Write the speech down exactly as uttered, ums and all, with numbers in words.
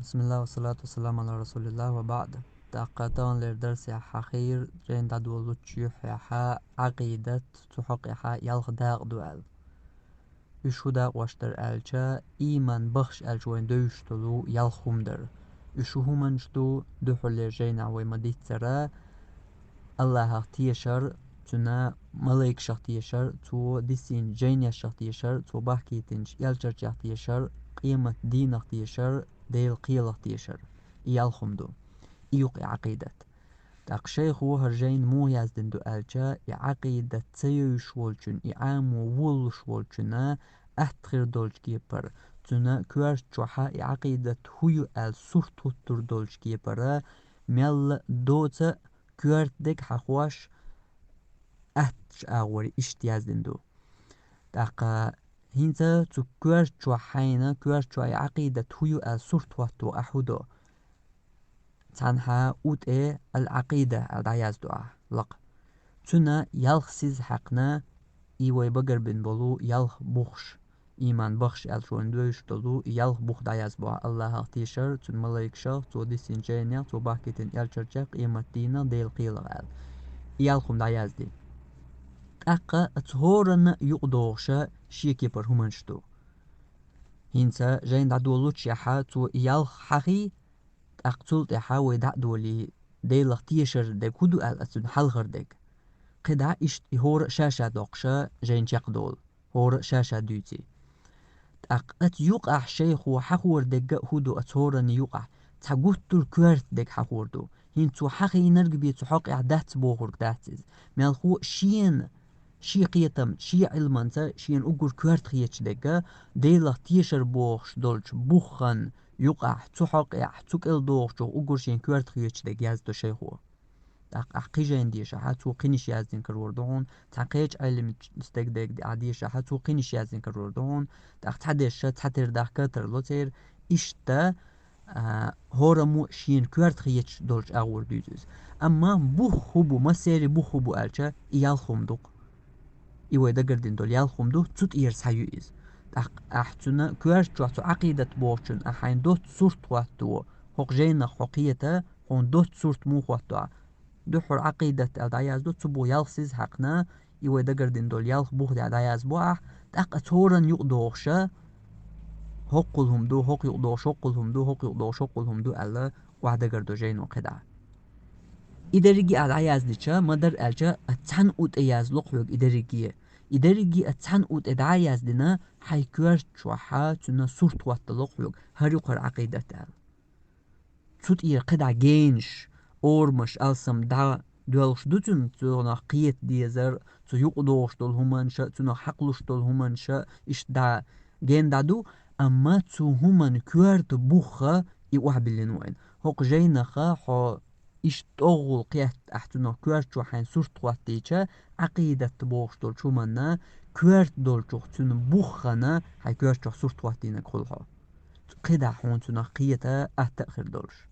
Бисмиллах, ва салату ва саламу ала расулиллах, ва баъд. ТӀаккха таханлера дарсехь хьахийра, жайна дӀадолучу юьххьехьа, Ӏакъидат, цу хьокъехьа ялх дакъа ду аьлла. Уьш хӀун дакъош дара аьлча, ийман бахаш аьлча вайна девзаш долу ялх хӀума дара. Уьш хӀун хӀуманаш ду, дуьххьарлера жайнахь вай ма-дийццара, Аллахьах тешар, Цуьнан малайкашах тешар, Цо диссийначу жайнех тешар, Цо бахкийтинчу элчанех тешар, къематдийнах тешар, Делан кхелах тешар. И ялх хӀума ду. И ю-кх и Ӏакъидат. ТӀаккха шайхо хӀара жайна муха яздина ду аьлча, и Ӏакъидат ца евзаш волчун, и Ӏамо волалуш волчунна атта хир долчу кепара, цуьнан коьрта чохьа и Ӏакъидат хӀун ю аьлла сурт хӀуттур долчу кепара, мелла а доца а коьрта дерг хьахош, аттачу агӀор иштта яздина ду. ТӀаккха хӀинца цу коьрта чохь хьайна, коьрта чохь и Ӏакъидат хӀун ю аьлла сурт хӀотто ахь хӀун до? Цхьанхьа у тӀе «Ал-Ӏакъида» аьлла дӀаяздо ахь лакха. Цуьнан ялх сиз хьаькхна, и вай багарбина болу ялх бухаш, ийман бахаш аьлла шуна девзаш долу и ялх бух дӀаязбо ахь: Аллахьах тешар, Цуьнан малайкашах, Цо диссийначу жайнех, Цо бахкийтина элчанех, къематдийнах, Делан кхелах аьлла. И ялх хӀума дӀаязди. ТӀаккха оцу хӀоранна юкъадогӀуша шен кепара хӀуманаш ду. ХӀинца жайна дӀадолучу яхьа цо и ялх хьахий, тӀаккха цул тӀаьхьа вай дӀа а долий, Делах тешар дерг хӀун ду аьлла, цуьнан хьалхара дерг. КхидӀа иштта и хӀора а ша-ша доккхуша жайна чекхдолу, хӀора а ша-ша дуьйций. ТӀаккха оцу юкъахь шайхо хьахор дерг а хӀун ду, оцу хӀоранна юкъахь цхьа гуттар а коьрта дерг хьахор ду. ХӀинца цо хьахийнарг бен цу хьокъехь дац бохург дац иза. Мелхо а шена, шен кхетам, шен Ӏилманца шена уггар коьрта хеташ дерг а, Делах тешар бохуш долчу буххана юкъахь, цу хьокъехь, цу кӀел догӀучух уггар шена коьрта хеташ дерг яздо шайхо. ТӀаккха ахь кхин жайна дешахьа, цо кхиниш яздина карор ду хьуна, цхьа кхечу Ӏелимчу стеган дерг а дешахьа, цо кхиниш яздина карор ду хьуна, тӀаккха цхьа дешша, цхьа тера дахка а тарло церан, иштта, а, хӀораммо шена коьрта хеташ долчу агӀор дуьйцу иза. Амма бух хӀун бу, массеран бух хӀун бу аьлча, и ялх хӀума ду-кх. И вай дагардина долу ялх хӀума ду, цу тӀера схьа ю иза. ТӀаккха ахь цуьнан коьрта чохь цу Ӏакъидат бохучун ахь хьайна доцца сурт хӀотто, хӀокху жайнах хьо кхета, хьуна доцца сурт муха хӀотто ахь? Дуьххьара Ӏакъидат аьлла дӀаяздо, цу бухахь ялх сиз хьаькхна, и вай дагардина долу ялх бух тӀехь дӀаязбо ахь, тӀаккха оцу хӀоранна юкъадогӀуша, хӀоккхул хӀума ду, хӀокху юкъадогӀуш хӀоккхул хӀума ду, хӀокху юкъадогӀуш хӀоккхул хӀума ду аьлла, охьадагардо жайно кхидӀа. И дерриге а дӀаяздича, ма-дарра аьлча, оцу цхьана у тӀе язло-кх хьоьга и дерриге. И дерриге оцу цхьана у тӀе дӀа а яздина, хьайн коьрта чохьа цуьнан сурт хӀоттало-кх хьоьга, хӀара ю-кх хӀара Ӏакъидат аьлла. Цу тӀера кхидӀа генаш, орамаш, алсам дӀадоьлхуш ду цуьнан, цунах кхета дезар, цу юкъадогӀуш долу хӀуманаш а, цунах хьакхалуш долу хӀуманаш а, иштта дӀа ген дӀа ду, амма цу хӀуманан коьрта бухха и охьабиллина вайна. ХӀокху жайнаха хьо иштта тӀогӀул кхетта ахь цунах коьрта чу хьайн сурт хӀоттийча, Ӏакъидат бохуш долчу хӀуманна коьрта долчух цуьнан буххана хьайн коьрта чохь сурт хӀоттийнарг хуьлу хьо. КхидӀа хьуна цунах кхета атта а хир долуш.